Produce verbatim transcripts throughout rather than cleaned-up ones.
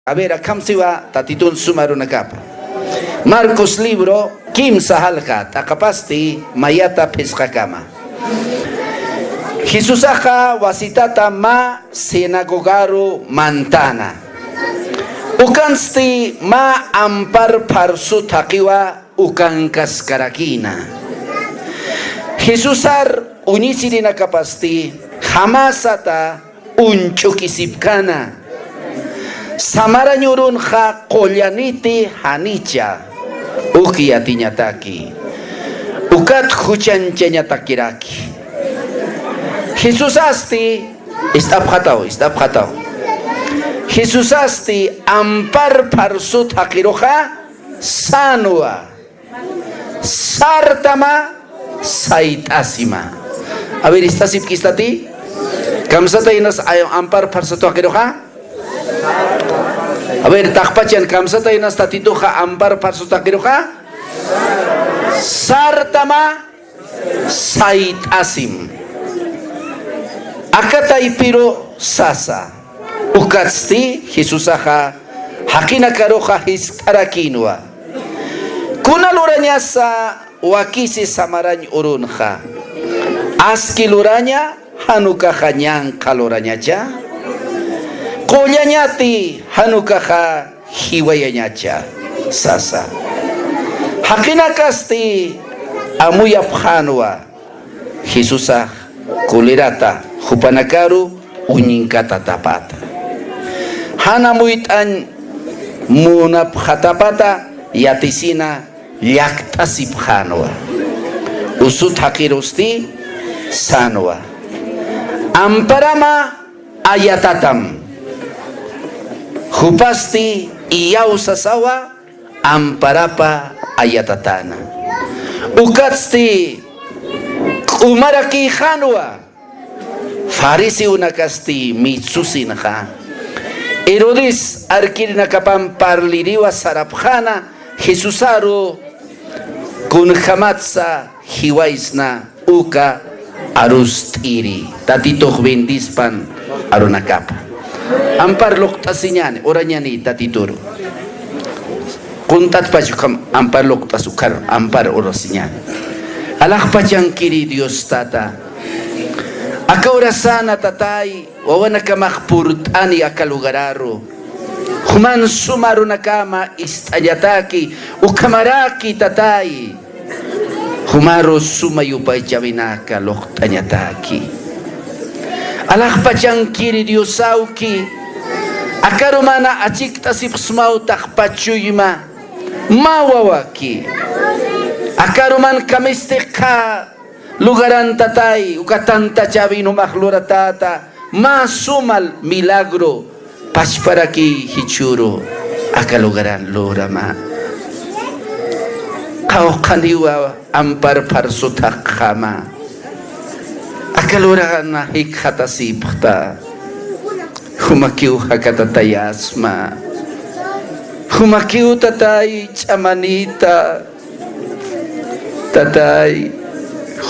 A ver, akham siwa Tatitun suma arunakapa. Marcos libro kimsa jalja, t'aqapasti mayata phisqakama. Jesusaxa wasitata mä sinagogaru mantana. Ukansti mä ampar pharsu thaqiwa ukankaskarakïna. Jesusar uñisirinakapasti jamasata uñch'ukisipkana. Samarañ urunxa qullaniti janicha uk yatiñataki. Ukat juchañchañatakiraki. Jesusasti, ist'apxataw, ist'apxataw. Jesusasti ampar pharsu thaqiruxa sänwa. Sartama sayt'asima. A ver, ist'asipkistati. Kamsatayinas ay-, ampar pharsu thaqiruxa. A ver, taqpachan kamsatayinas Tatituxa ampar pharsu thaqiruxa. Sartama sayt'asim. Aka taypiru sasa. Ukatsti Jesusaxa jaqinakaruxa jiskt'arakïnwa. Kuna lurañasa wakisi samarañ urunxa. Aski luraña, jan ukaxa ñanqha lurañacha. Qullañati, jan ukaxa jiwayañacha sasa. Jaqinakasti amuyapxänwa Jesusax kulirata jupanakaru uñinkatatapata. Jan amuyt'añ munapxatapata yatisina llakt'asipxänwa. Usu thaqirusti sänwa. Amparama ayatatam. Jupasti iyawsasawa amparapa ayatatäna. Ukatsti k'umarakïxänwa. Fariseonakasti mitsusinxa. Herodes arkirinakapan parliriwa sarapxäna Jesusaru kunjamatsa jiwaysna uka arust'iri, Tatitux bendispan arunakapa. Ampar luqt'asiñäni, urañäni Tatituru. Qunt'atpach ukham ampar luqt'as ukhar, ampar urasiñäni. Alaxpachankiri Dios Tata. Aka urasäna Tatay, wawanakamax purt'ani aka lugararu. Juman suma arunakama ist'añataki, ukhamaraki Tatay. Jumaru suma yupaychäwinaka luqt'añataki. Alaxpachankiri Dios awki. Akaru mana achikt'asipxsmaw taqpach chuyma. Mä wawaki. Akaru man kamisti qha lugaran Tatay, uka tantachäwin jumax luratäta, mä suma milagro pachparaki jichhüru aka lugaran lurama. Qawqhaniwa ampar pharsu thaqjama. Aka lurana jikxatasipxta. Jumakiw jakatatayasma. Jumakiw Tatay ch'amanita. Tatay,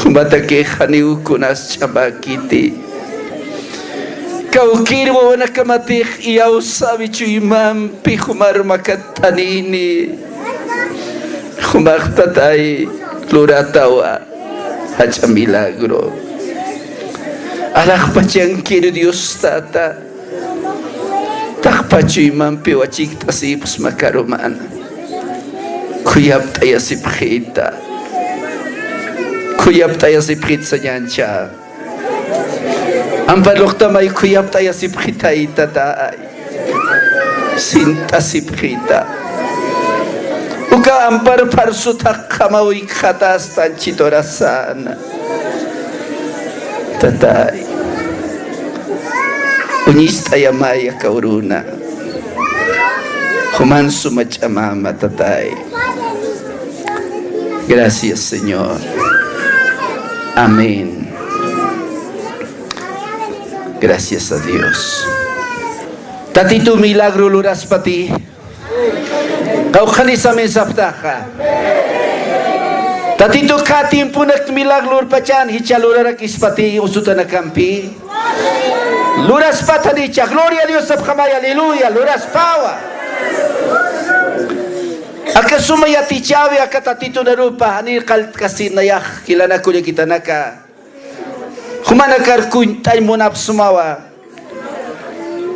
jumatakix janiw kunas ch'amäkiti. Kawkïr wawanakamatix iyawsäwi chuymampi jumar makatt'anini. Jumax Tatay luratawa jach'a milagro. Alaxpachankir Dios Tata. Taqpach chuymampiw achikt'asipxsma karumana. Khuyapt'ayasipxita. Khuyapt'ayasipxit sañancha. Ampar luqtamay khuyapt'ayasipxitay Tatay. Sint'asipxita. Uka ampar pharsu thaqjamaw ikxatastan chiturasäna. Tatay. Uñist'ayamay aka uruna. Juman suma ch'amama Tatay. Gracias, Señor. Amén. Gracias a Dios. Tatitu milagro luraspati. Qawqhanis amén sapxtaxa. Tatitu khä tiemponak milagro lurpachan jichha lurarakispati usutanakampi. Luraspatanicha, gloria a Dios sapxamay, aleluya, luraspawa. Aka suma yatichäwi, aka Tatitun arupa, janir qalltkasin nayax, jilanaka kullakitanaka. Jumanakar kunt'añ munapxsmawa.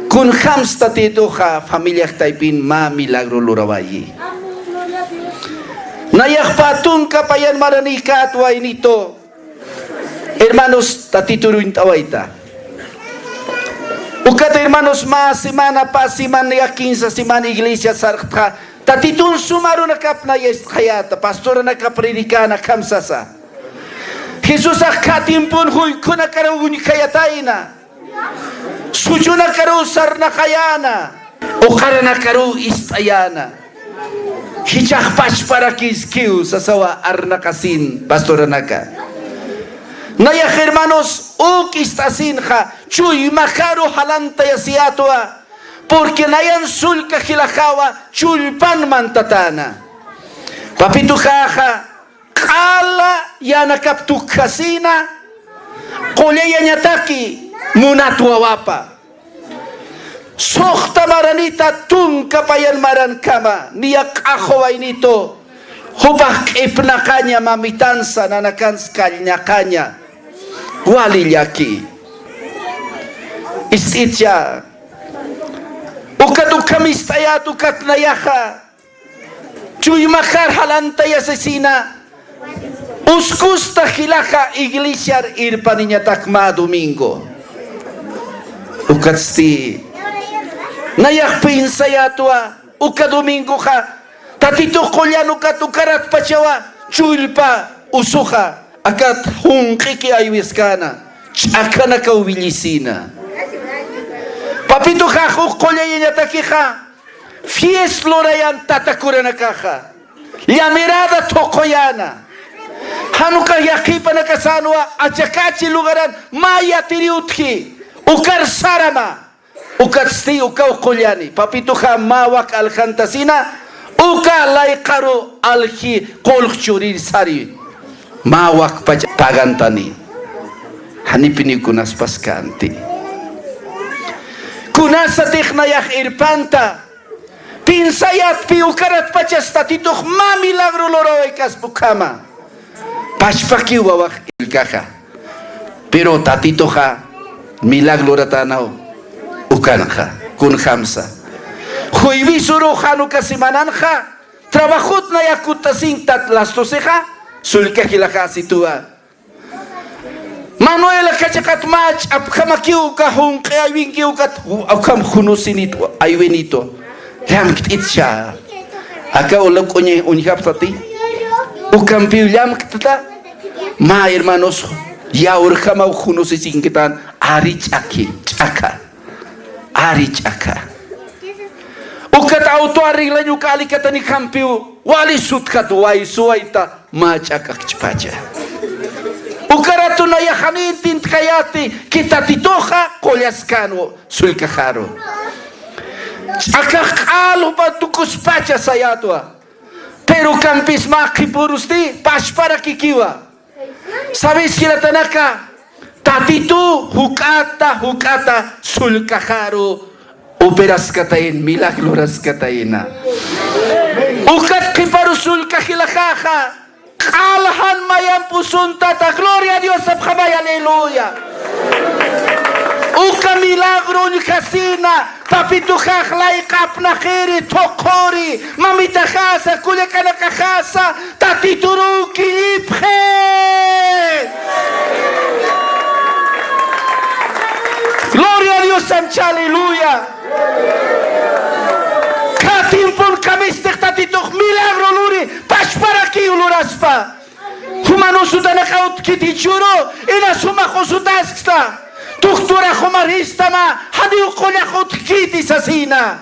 Kunjams Tatituxa familiax taypin mä milagro lurawayi. Nayax pä tunka payan maranïkät waynitu. Hermanos, Tatitur uñt'awayta. Ukat hermanos, mä semana, pä semana, ya quince semana iglesia sarxtxa, Tatitun suma arunakap naya ist'xayäta, pastoranakap predicäna akham sasa. Jesusax kha tiempon juykhunakarux uñjayatayna. Suchunakaruw sarnaqayäna, uqaranakaruw ist'ayäna. Jichhax pachparakïskiw sasawa arnaqasin pastoranaka. Nayax hermanos, uk ist'asinxa, chullmaxaru jalantayasiyätwa, porque nayan sullka jilaxawa chullpan mantatäna. Papituxaxa, q'ala yänakap tukjasina, qullayañataki munat wawapa. Suxta maranita tunka payan marankama, niya q'axu waynitu, jupax q'ipnaqaña, mamitansa, nanakansa kallñaqaña, wali llaki. Ist'icha, ukat ukham ist'ayät, ukat nayaxa, chullmaxar jalantayasisina, uskusta jilaxa iglesiar irpaniñatak mä domingo. Ukatsti nayax piensayätwa, uka domingoxa Tatitux qullan ukat ukaratpachawa chullpa usuxa, akat junq'iki aywiskäna, ch'akanakaw willisina. Papituxax uk qullayañatakixa, fies lurayan tatakuranakaxa. Llamirada thuquyäna. Jan uka yaqhipanakasänwa achakachi lugaran mä yatiri utji. Ukar sarama. Ukatsti ukaw qullani. Papituxa mä wak aljantasina. Uka layqaru alji qullq churir sari. Mä wakpach pagantani. Janipiniw kunaspas känti. Kunasatix nayax irpanta. Piensayätpi ukaratpachas Tatitux mä milagro lurawaykaspä ukhama. Pachpakiw wawax illkaxa. Pero Tatituxa milagro luratänaw ukanxa. Kunjamsa. Jueves urux jan uka semananxa. Trabajot nayax kutt'asin tat las docexa, sullka jilaxasituwa. Manuela kachakat mä ch'apjamakiw uka junq'i aywinkiw ukat, ukham junusinit aywinitu. Llamkt'itcha. Aka ula k'uñi uñjaptati. Ukampiw llamktta. Mä hermanos, yawrjamaw junusisinktan, ari ch'aki, ch'aka. Ari ch'aka. Ukat auto arreglañ uka alikatani kampiw, wali sutkat waysuwayta, mä ch'akakchpacha. Uka ratu nayax jani intintxayäti, que Tatituxa qullaskänwa sullkaxaru. Ch'akax q'al jupa tukuspacha sayätwa. Pero kampis mä qhipurusti, pachparakikiwa. Sabes, jilatanaka, Tatitu juk'ata, juk'ata sullkaxaru operaskatayin, milagro luraskatayina. Ukat qhiparu sullka jilaxaxa, q'al jan mayamp usuntata, gloria a Dios sapxamay, aleluya. Uka milagro uñjasina, Papituxax layq'apnaqiri, thuquri, mamitaxasa, kullakanakaxasa, Tatituruw killipxi. Gloria a Dios, sancha, aleluya. Kha tiempon kamistix Tatitux milagro luri, pachparakiw luraspa. Juman usutanakaw utjkiti churu, inas jumax usutaskta. Doctora jumar jistama, janiw qullax utjkiti sasina.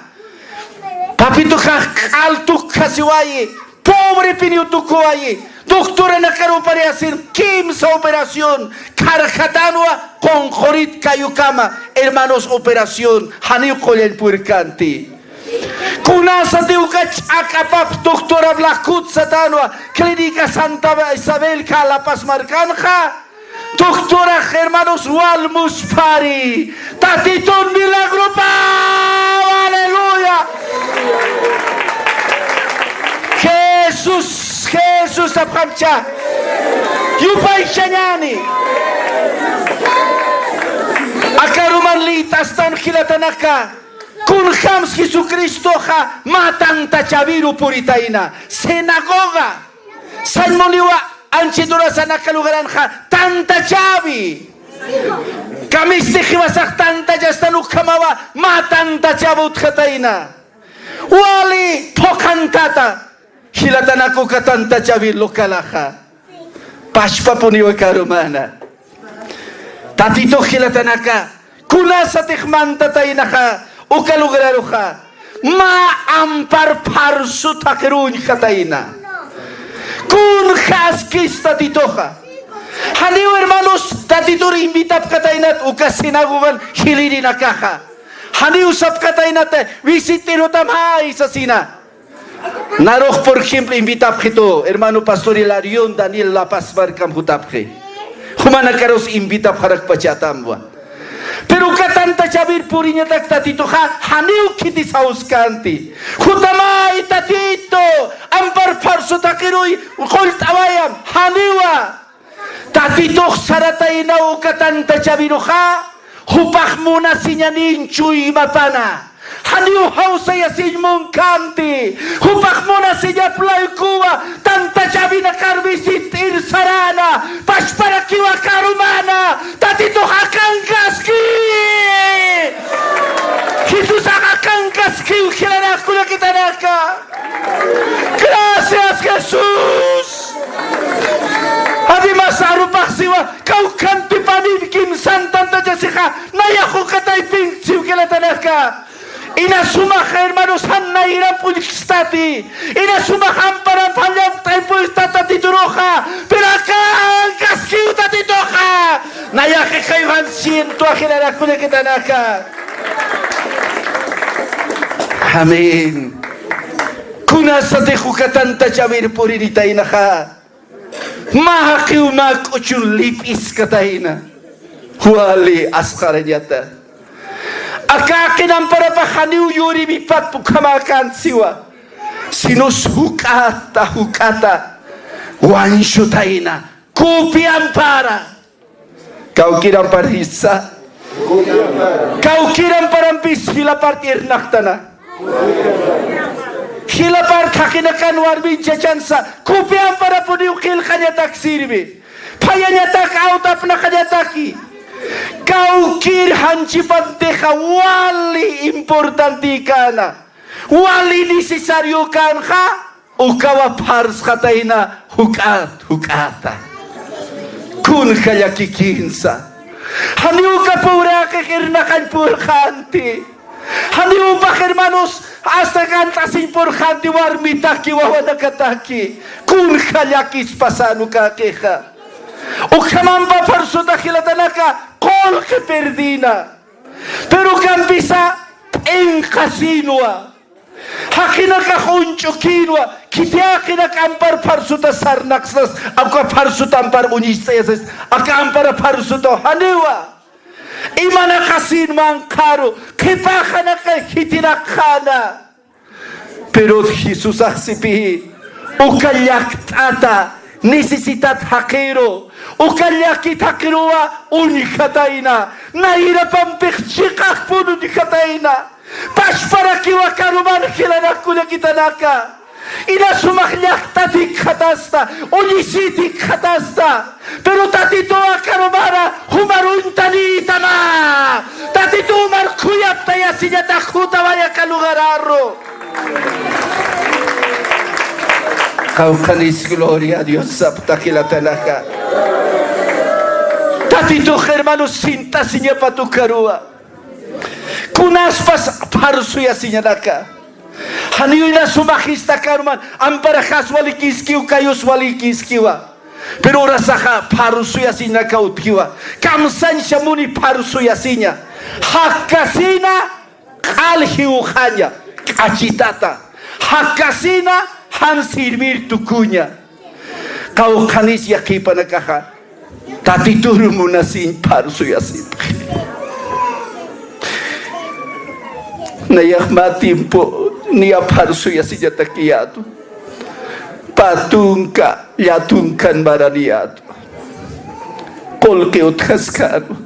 Papituxax q'al tukjasiwayi, pobrepiniw tukuwayi. Doctoranakar operación, kimsa operación, kharjatanwa, qunqurit kayukama, hermanos, operación, janiw qullañ purkänti. Kunasati uka ch'akapap doctorap lakhut satanwa, Clínica Santa Isabel, kä La Paz markanxa. Doctorax, hermanos, walmuspari. Tatitun milagropaw. Aleluya. Jesús, Jesús sapxamcha. Yupaychañäni. Aka aruman liyt'astan jilatanaka. Kunjams Jesucristoxa mä tantachäwiru puritayna. Sinagoga. Sañ muniwa anchhit urasan aka lugaranxa tantachäwi. Kamisti jiwasax tantachastan ukhamawa mä tantachäwi utjatayna. Wali phuqhantata. Jilatanaka uka tantachäwi localaxa. Pachpapuniwa karumana. Tatitux jilatanaka. Kunasatix mantataynaxa uka lugraruxa. Mä ampar pharsu thaqhiruw uñjatayna. Kunjaskis Tatituxa. Janiw hermanos Tatitur invitapkataynat uka sinagogan jilïrinakaxa. Janiw sapkataynat visitirutam jay sasina. Narux, por ejemplo, invitapxitu, hermano pastor Hilarión, Daniel La Paz markam jutapxi. Jumanakarus invitapxarakpachätamwa. Pero uka tantachäwir puriñatak Tatituxa, janiw khiti sawskänti. Jutamay Tatitu, ampar pharsu thaqhiruy qullt'awayam, janiwa. Tatitux sarataynaw uka tantachäwiruxa, jupax munasiñaniñ chuymapana. Janiw jawsayasiñ munkänti, jupax munasiñap laykuwa, tantachäwinakar visit'ir saräna, pachparakiwa karumana, Tatitux akankaski. Jesusax akankaskiw jilanak kullakitanaka. Gracias, Jesús. Además, arupax siwa, kawkhantipanin kimsan tantachasixa, nayax uka taypinksiw jilatanaka. Ina sumax, hermanos, jan nayramp uñjkstati. Ina sumax amparamp jan llakt'aymp uñjkstati Tatituruxa. Pero akankaskiw Tatituxa. Nayax ixay jan siento ajinarakullakitanaka. Amén. Kunasatix uka tantachäwir purinitaynaxa. Mä jaqiw mä k'uchun lip'iskatayna. Wali asqarañata. Aka jaqin amparapa janiw yurimipat ukhamäkänti siwa. Sinus juk'ata, juk'ata. Wañsutayna. Kupi ampara. Kawkir ampar jisa. Kawkir amparampis jilapart irnaqtana. Jilapart jaqinakan warmin chachansa, kupi amparapuniw qillqañatak sirvi. Phayañatak awtapnaqañataki. Kawkir janchipantixa wali importantïkäna. Wali necesariokänxa. Ukawa pharsxatayna juk'at, juk'ata. Kunja llakikinsa. Janiw uka pobräqix irnaqañ purxänti. Janiw jupax hermanos, hasta kant'asiñ purxänti warmitaki, wawanakataki. Kunja llakispa sän ukaqixa. Ukhamampa pharsuta jilatanaka, qullqi perdïna. Pero ukampisa p'inqasinwa. Jaqinakax uñch'ukïnwa, khitiyäqinak ampar pharsuta sarnaqsas, aka pharsuta ampar uñist'ayasas, aka ampara pharsuta janiwa. Imanaqasin manqharu, qhipaxanaka khitinaqxäna. Pero Jesusax sipï, uka llakt'ata, necesitat jaqiru, uka llakit jaqiruwa uñjatayna, nayrapampix chiqaxpun uñjatayna. Pachparakiwa karuman jilanak kullakitanaka. Ina sumax llaqtat ikxatasta, uñisit ikxatasta. Pero Tatituwa karumara jumar uñtanïtama. Tatituw jumar khuyaptayasiñatak jutaway aka lugararu. Qawqhanis gloria a Dios sapxta jilatanaka. Tatitux hermanos sint'asiñapat ukaruwa. Kunaspas pharsuyasiñanaka. Janiw ina sumax jista karuman, amparaxas walikiskiw, kayus walikiskiwa. Pero urasaxa pharsuyasiñanaka utjiwa. Kamsañsa muni pharsuyasiña. Jakkasina q'al jiwxaña, k'achitata. Jakkasina jan sirvir tukuña. Qawqhanis yaqhipanakaxa. Tatitur munasiñ pharsuyasipxi. Nayax mä tiempo niya pharsuyasiñatakiyätu. Pä tunka, llä tunkan maraniyätu. Qullqi utjaskänwa.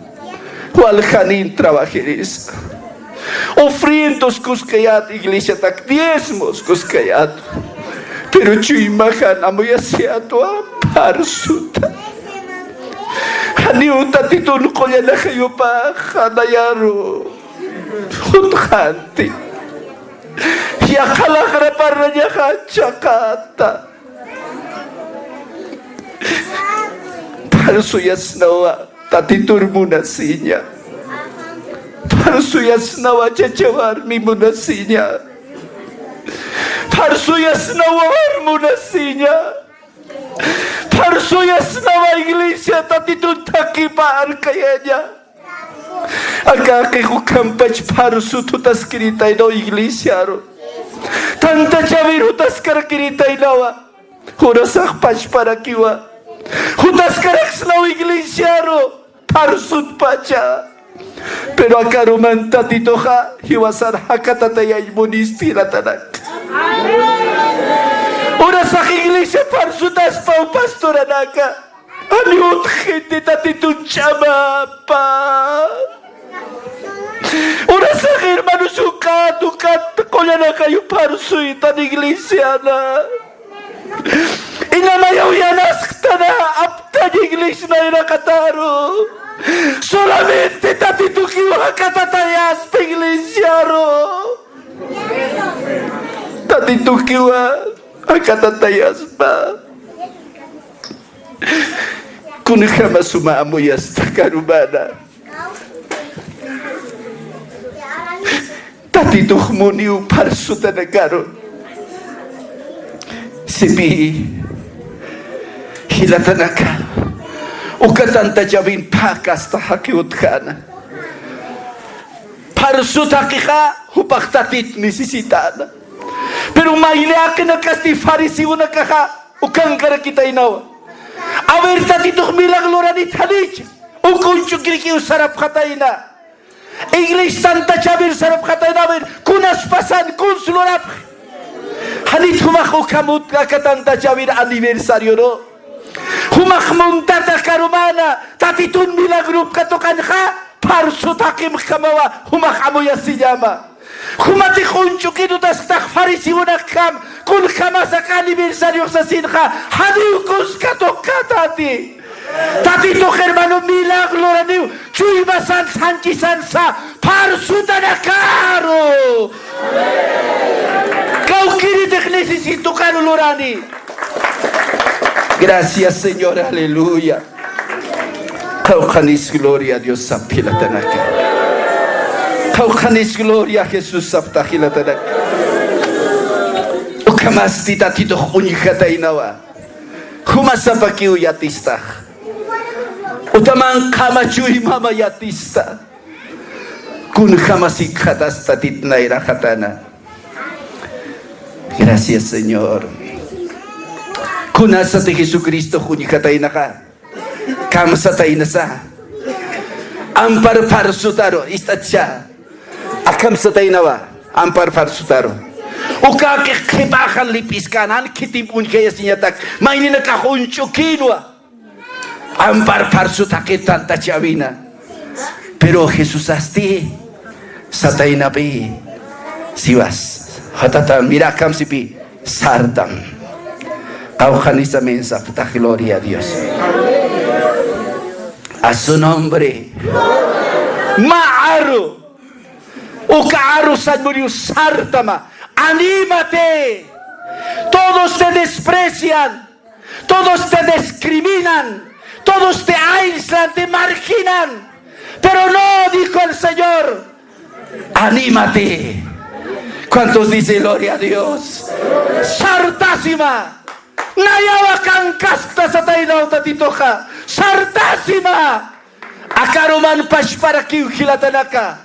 Waljanin trabajirisa. Ofrendas kuskayät, iglesiatak diezmos kuskayät. Pero chuymaxan amuyasiyätwa pharsuta. Janiw Tatitun qullan ajayupax nayaru jutxänti. Yaqha laxra parlañaxa chhaqäta. Pharsuyasnawa Tatitur munasiña. Pharsuyasnawa chacha warmi munasiña. Pharsuyasnawa warmi munasiña. Pharsuyasnawa iglesia Tatitun thaqipa arkayaña. Aka jaqix ukhampach pharsut jutaskiritaynaw iglesiaru. Tantachawir jutaskarakiritaynawa. Jurasax pachparakiwa. Jutaskaraksnaw iglesiaru pharsutpacha. Pero akaruman Tatituxa jiwasar jakatatayañ munisti jilatanaka. Jurasax iglesia pharsutaspaw pastoranaka. Janiw utjiti Tatitun ch'amapa. Jurasax hermanos ukat ukat qullan ajayu pharsuytan iglesiana. Inamayaw yanasktan aptañ iglesia nayraqataru. Solamente Tatitukiw jakatatayaspa iglesiaru. Tatitukiwa jakatatayaspa. Kunjama suma amuyasta karumana. Tatitux muniw pharsutanakaru. Sipi jilatanaka. Uka tantachawin pä kasta jaqi utjäna. Pharsut jaqixa jupax Tatit necesitäna. Pero mayni jaqinakasti fariseonakaxa ukankarakitaynawa. A ver, Tatitux milagro luranit janicha. Uk uñch'ukirikiw sarapxatayna. Iglesia tantachawir sarapxatayna, a ver, kunas pasan, kuns lurapxi. Janit jumax ukham utjka aka tantachawir aniversarioru. Jumax muntata karumana, Tatitun milagrup katuqanxa, pharsut jaqimjamawa, jumax amuyasiñama. Jumatix uñch'ukir jutasktax fariseonakjam, kunjamas aka aniversariox sasinxa, janiw kuns katuqkatati. Tatitux hermano milagro luraniw, chuymasan, sanchisansa, pharsutanakaru. Kawkiritix necesitokaru lurani. Gracias, Señor, aleluya. Qawqhanis gloria a Dios sapxi jilatanaka. Qawqhanis gloria a Jesús sapxi jilatanaka. Ukhamasti Tatitux uñjataynawa. Juma sapakiw yatistax. Uta manqhama chuymama yatista. Kunjamas ikxatas Tatit nayraqatana. Gracias, Señor. Kunasati Jesucristo uñjataynaxa. Kamsataynasa. Ampar pharsutaru, ist'atcha. Akham sataynawa, ampar pharsutaru. Uka jaqix qhipaxan lip'iskän, jan khitimp uñjayasiñatak, mayninakax uñch'ukïnwa. Ampar pharsut jaqir tantachäwina. Pero Jesusasti sataynapï, siwas. Jatata, mira, akham sipi, sartam. Qawqhanis amén sapxta, gloria a Dios. A su nombre. Mä aru. Uka aru sañ muriw sartama. Anímate. Todos te desprecian. Todos te discriminan. Todos te aíslan, te marginan. Pero no, dijo el Señor. Anímate. ¿Cuántos dicen gloria a Dios? Sartasima. Nayawa kankaskta sataynaw Tatituxa. Sartasima. Akaruman pachparakiw jilatanaka.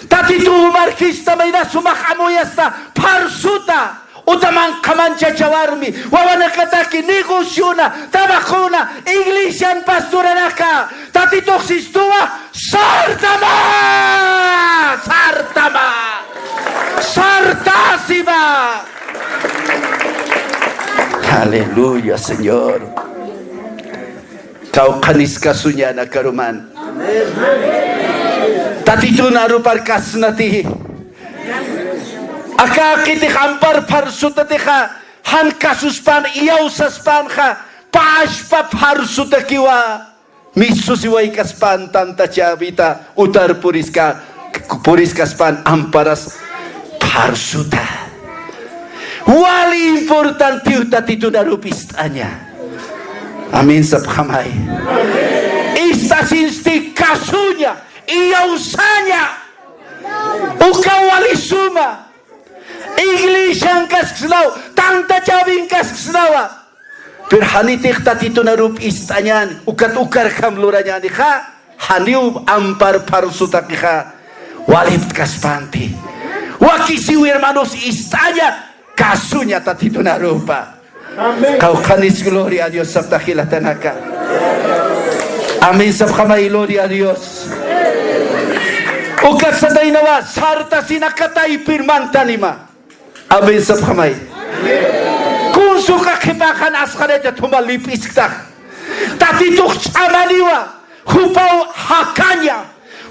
Tatituw marjista, mayna sumax amuyasta, pharsuta, Uta manqha manchacha warmi, wawanakataki, negociona, trabajona, iglesian pastoranaka, Tatitux sistuwa, sartama, sartama, sartasima. Aleluya, Señor. Kawkhanis kasuñäna karuman. Tatitun aruparkasnati. Aka qitix ampar pharsutatixa, jan kasuspän, iyawsaspänxa, pachpa pharsutakiwa. Misusiwaykaspan tantachäwita utar puriska, puriskaspan amparas pharsuta. Wali importantiw Tatitun arup ist'aña. Amén sapxamay. Ist'asinsti kasuña, iyawsaña. Uka wali suma. Iglesian kasksnaw, tantachäwin kasksnawa. Pero janitix Tatitun arup ist'añäni, ukat ukarjam lurañänixa, janiw ampar pharsutakixa waliptkaspänti. Wakisiw hermanos ist'aña, kasuña Tatitun arupa. Amén. Kawkhanis gloria a Dios sapxta jilatanaka. Amén sapxamay, gloria a Dios. Ukat sataynawa, sartasinaka taypir mantanima. Amén sapxamay. Kunsuka qhipaxan asqanayta thuma lip'isktax. Tatitux ch'amaniwa, jupaw jakaña,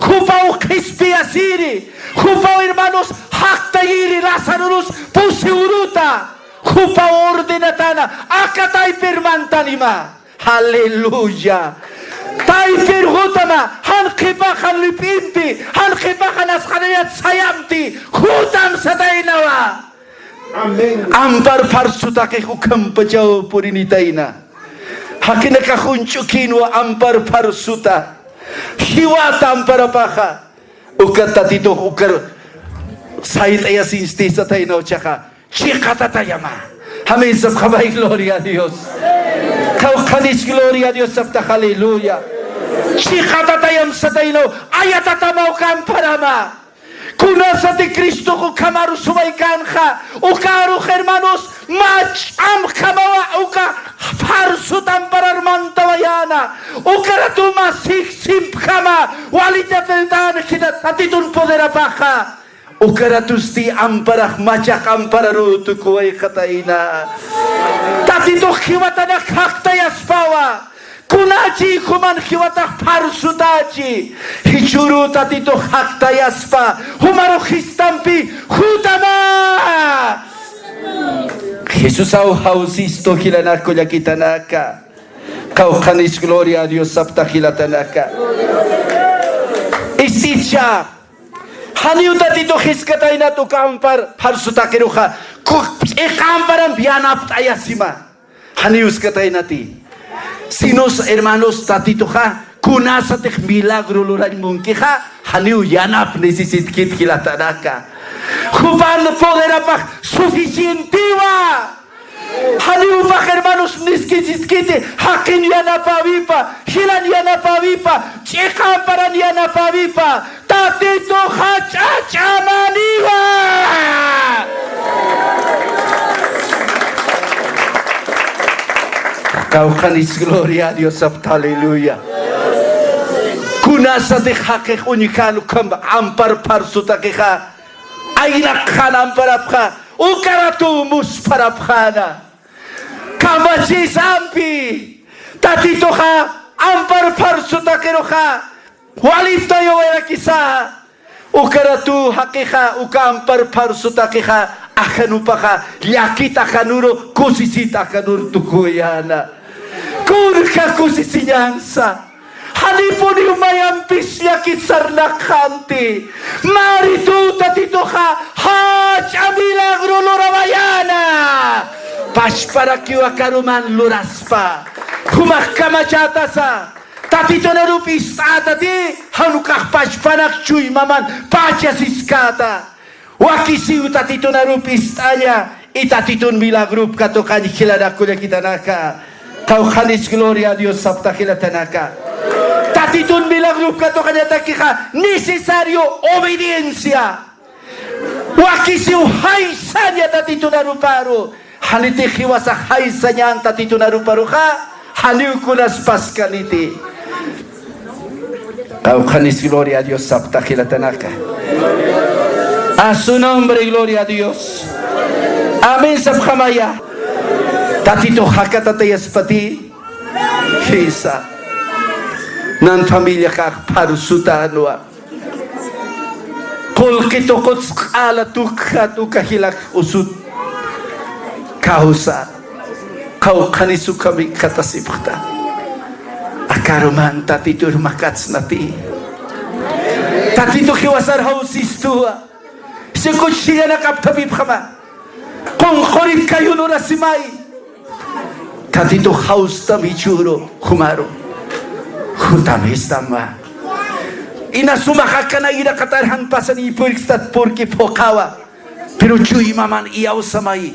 jupaw qhispiyasiri, jupaw hermanos jaqtayiri, Lazarorus pusi uruta, jupaw ordenatäna, aka taypir mantanima. Aleluya. Taypir jutama, jan qhipaxan lip'impi, jan qhipaxan asqanayat sayamti, jutam sataynawa. Amén. Ampar pharsutaqix ukhampachaw purinitayna. Jaqinakax uñch'ukïnwa ampar pharsuta. Jiwata amparapaxa. Uka Tatitux ukar sayt'ayasinsti sataynaw chiqa. Chiqatatayama. Amén sapxamay, gloria a Dios. Kawkhanis gloria a Dios sapxta, aleluya. Chiqatatayam sataynaw, ayatatamaw kamparama. Kunasati Cristux ukham aru suwaykänxa, uka arux hermanos, mä ch'amjamawa, uka pharsuta amparar mantawayäna, ukaratuma sijsimpjama, walitataytan jina Tatitun poderapaxa. Ukaratusti amparax machaq ampararu tukuwayxatayna. Tatitux jiwatanak jaqtayaspawa. Kunachi juman jiwatax pharsutächi. Jichhüru Tatitux jaqtayaspa. Jumaru jistampi jutama. Jesusaw jawsistu jilanak kullakitanaka. Kawkhanis gloria a Dios sapxta jilatanaka. Ist'icha. Janiw Tatitux jiskataynat uka ampar pharsutaqiruxa, ku-, ch'iqa amparamp yanapt'ayasima. Janiw jiskataynati. Sinos, hermanos, Tatituxa, kunasatix milagro lurañ munkixa, janiw yanap necesitkit jilatanaka. Jupan poderapax suficientiwa. Janiw jupax, hermanos, necesitkiti, jaqin yanapäwipa, jilan yanapäwipa, ch'iqa amparan yanapäwipa, Tatituxa ch'ach'amaniwa. Kawkhanis gloria a Dios sapxta, aleluya. Kunasatix jaqix uñjan ukham ampar pharsutaqixa, aynaqxan amparapxa, ukaratu muspharapxäna. Kamachisampi, Tatituxa ampar pharsutaqiruxa, waliptayawayrakisa, ukaratu jaqixa, uka ampar pharsutaqixa, ajanupaxa, llakit ajanuru, kusisit ajanur tukuyäna. Kunja kusisiñansa. Janipuniw mayampis llakit sarnaqxanti. Maritu Tatituxa jach'a milagro lurawayäna. Pachparakiw akaruman luraspa. Jumax kamachätasa. Tatitun arup ist'ätati, jan ukax pachpanak chuymaman pachasiskäta. Wakisiw Tatitun arup ist'aña, y Tatitun milagrop katuqañ jilanak kullakitanaka. Kawkhanis gloria a Dios sapxta jilatanaka. Tatitun milagrop katuqañatakixa necesario obediencia. Wakisiw jaysaña Tatitun aruparu. Janitix jiwasax jaysañän Tatitun aruparuxa, janiw kunas paskaniti. Qawqhanis gloria a Dios sapxta jilatanaka. A su nombre, gloria a Dios. Amén sapxamaya. Tatitux jakatatayaspati. Jisa. Nan familiaxax pharsutanwa. Qullqi tuquts q'ala tukjat uka jilak usut kawsa. Qawqhanis ukham jikxatasipxta. Akaruman Tatitur makatsnati. Tatitu jiwasar jawsistuwa. Sikuch sillanakaptapipxama. Qunqurit kayun urasimay. Tatitu jawstam jichhüru jumaru. Jutamistamwa. Ina sumax akana iraqatar jan pasani purkstat purki phuqhawa. Pero chuymaman iyawsamay.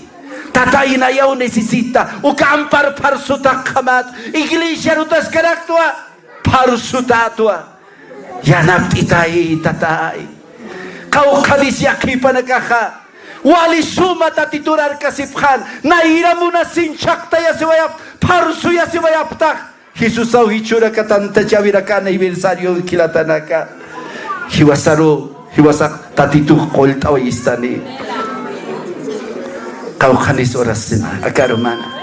Tatay nayaw necesita. Uka ampar pharsutakxamat. Iglesiar utaskaraktwa. Pharsutätwa. Yanapt'itay, Tatay. Qawqhanis yaqhipanakaxa. Wali suma Tatitur arkasipxän. Nayra munasin chhaqtayasiwayap, pharsuyasiwayaptax. Jesusaw jichhüraka tantachäwiraka aniversario jilatanaka. Jiwasaru, jiwasax Tatitux qullt'awayistani. Qawqhanis urasima, aka hermana.